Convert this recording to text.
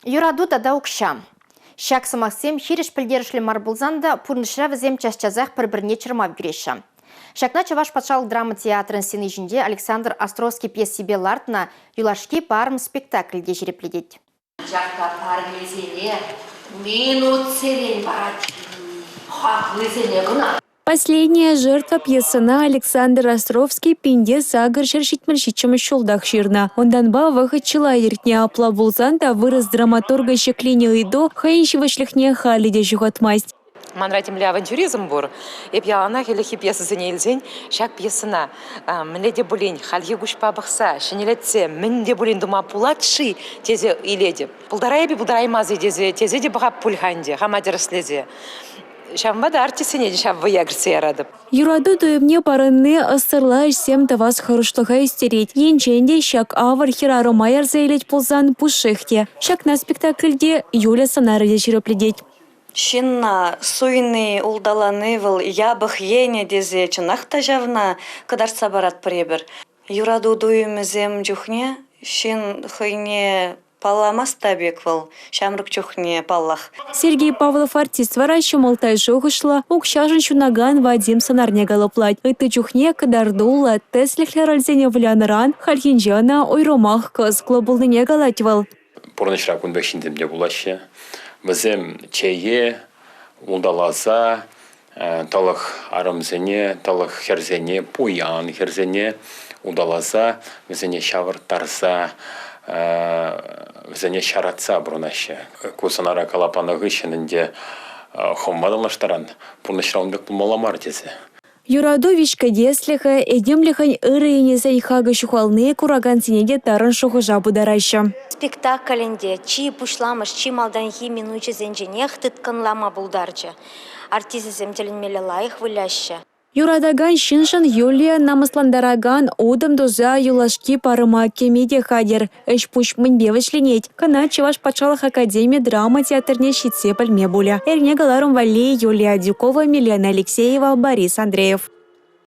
Юрату тата укҫа. Ҫак сӑмахсем хирӗҫ пӗлтерӗшлӗ мар пулсан та пурнӑҫра вӗсем час-часах пӗр-пӗрне чӑрмав кӳреҫҫӗ. Ҫакна Чӑваш патшалӑх драма театрӗн сцени ҫинче Александр Островский пьесипе лартнӑ «Юлашки парӑм» спектакль те ҫирӗплетет. Анчах та парнесене минутсерен парать. Хаклисене кӑна. «Последняя жертва» пьесӑна Александр Островский пинте сакӑр 177 ҫултах ҫырнӑ. Унтанпа вӑхӑт чылай иртнӗ. Апла пулсан та вырӑс драматургӗ ҫӗкленӗ ыйту хӑйӗн ҫивӗчлӗхне халӗ те ҫухатмасть. Манра темле авантюризм пур. Эп яланах ӗлӗкхи пьесӑсене илсен ҫак пьесӑна мӗнле те пулин хальхи куҫпа пӑхса, ҫӗнӗлетсе мӗн те пулин тума пулать-ши тесе илетӗп. Пултарайӑп-и, пултараймас-и тесе, тесе те пӑхап пуль-ха ӗнтӗ хама тӗрӗслесе. Ҫавӑнпа та артистсене те ҫав вӑййа кӗртсе яратӑп. Юрату туйӑмне парӑнни ӑссӑрла ӗҫсем тӑвас хӑрушлӑха ӳстерет. Енчен те ҫак авӑр хӗрарӑма ярса илет пулсан пушшех те. Ҫакна спектакльте Юля сӑнарӗ те ҫирӗплетет. Ҫынна суйни, улталани вӑл япӑх енӗ тесе чӑнах та ҫавна кӑтартса паратпӑр эпир. Юрату туйӑмӗсем чухне ҫын хӑйне палламасть та пек вӑл, ҫамрӑк чухне, паллах. Сергей Павлов артист вара ҫӑмӑлттай шухӑшлӑ, укҫашӑн ҫунакан Вадим сӑнарне калӑплать. Ытти чухне кӑтартуллӑ, тӗслӗхлӗ рольсене вылянӑран хальхинче ӑна уйрӑмах кӑсӑклӑ пулнине калать вӑл. Пурнӑҫра кун пек ҫынсем те пулаҫҫӗ. Вӗсем чее улталаса тӑлӑх арӑмсене, тӑлӑх хӗрсене, пуян хӗрсене улталаса, вӗсене ҫавӑрттарса, вӗсене ҫаратса пурӑнаҫҫӗ. Ку сӑнара калапланӑ хыҫҫӑн ӗнтӗ хӑвма танлаштаран пурнӑҫра ун пек пулмалла мар тесе. Юрату виҫкӗтеслӗхӗ, этемлӗхӗн ырӑ енӗсен хакӗ ҫухални куракансене те тарӑн шухӑша путараҫҫӗ. Спектакль ӗнтӗ чи пуҫламӑш, чи малтанхи минучӗсенченех тыткӑнлама пултарчӗ. Артисчӗсем тӗлӗнмелле лайӑх выляҫҫӗ. Юратакан ҫыншӑн Юлия намӑслантаракан утӑм туса юлашки парӑма кӗме те хатӗр. Ӗҫ-пуҫ мӗнпе вӗҫленет? Кӑна Чӑваш патшалӑх академи драма театрне ҫитсе пӗлме пулӗ. Эрне кӑларӑм валли Юлия Адюкова, Милена Алексеева, Борис Андреев.